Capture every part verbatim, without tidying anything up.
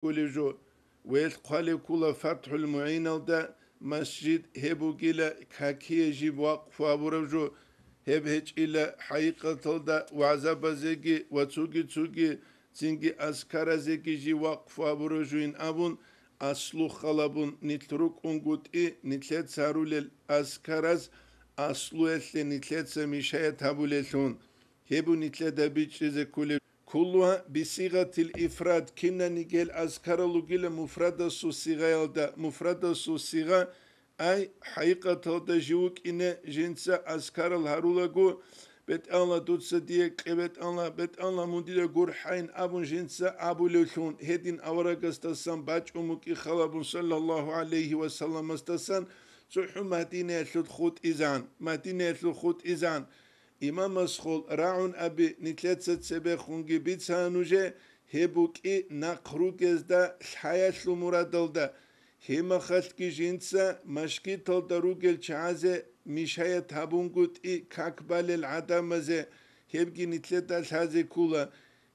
кколев жо. Велъ хъвалев ккола ФатхӀул МугӀиналда, масжид гьеб бугила какие жиб вакъфу гьабурав жо. Гьеб гьечӀила хӀакъикъаталда вагӀзабазеги ва цоги-цоги цинги азкаразеги жив вакъфу гьабурав жуин абун, аслу халабун нилъ рукӀунгутӀи, нилъеца гьарулел азкараз аслуялъе нилъеца мешаят гьабулелъун. Гьеб нилъеда бичӀчӀизе кколеб. Куллугьа бисигъатил ифрад, кинани гел азкарал ругила муфрадасул сигъаялда, муфрадасул сигъа, ай, хӀакъикъаталда жив вукӀине жинца азкарал гьарулаго, БетӀалла, дуца дие кье, БетӀалла, БетӀалла, мун дида гурхӀайин абун жинца абулевлъун, гьедин аварагасдасан бачӀун букӀи халабун, саллаллагьу гӀалайгьи ва салламасдасан, цохӀо Мадинаялъул хутӀизан, Мадинаялъул хутӀизан. Имамас хул рагӀун аби, нилъеца цебехунги бицана нужее, гьеб букӀи нахъ ругезда лъаялъул мурадалда, гьеб мехалъги жинца машгиталда ругел чагӀазе мешаят гьабунгутӀи как балел гӀадамазе, гьебги нилъеда лъазе ккола.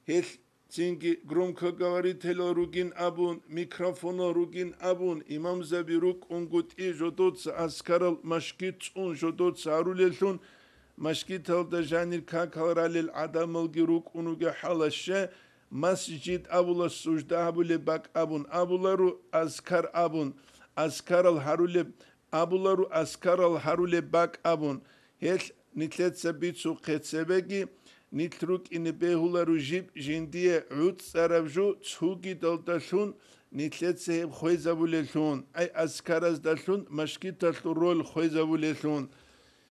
Гьелъ Цинги громкоговорителал ругин абун, микрофонал ругин абун, имамзаби рукӀунгутӀи жодоца азкарал машгит цӀун жодоца гьарулеллъун, машгиталда жанир какал ралел гӀадамалги рукӀун ругел хӀалалъ, масжид абула сужда гьабулеб бакӀ абун абуларо, азкар абун, азкарал гьарулеб абуларо, азкарал гьарулеб бакӀ абун. Гьелъ нилъеца бицухъе цебеги, нилъ рукӀине бегьуларо жиб жиндие гӀуцӀараб жо цугидалдалъун, нилъеца гьеб хвезабулеллъун, ай азкараздалъун машгиталъул роль хвезабулеллъун.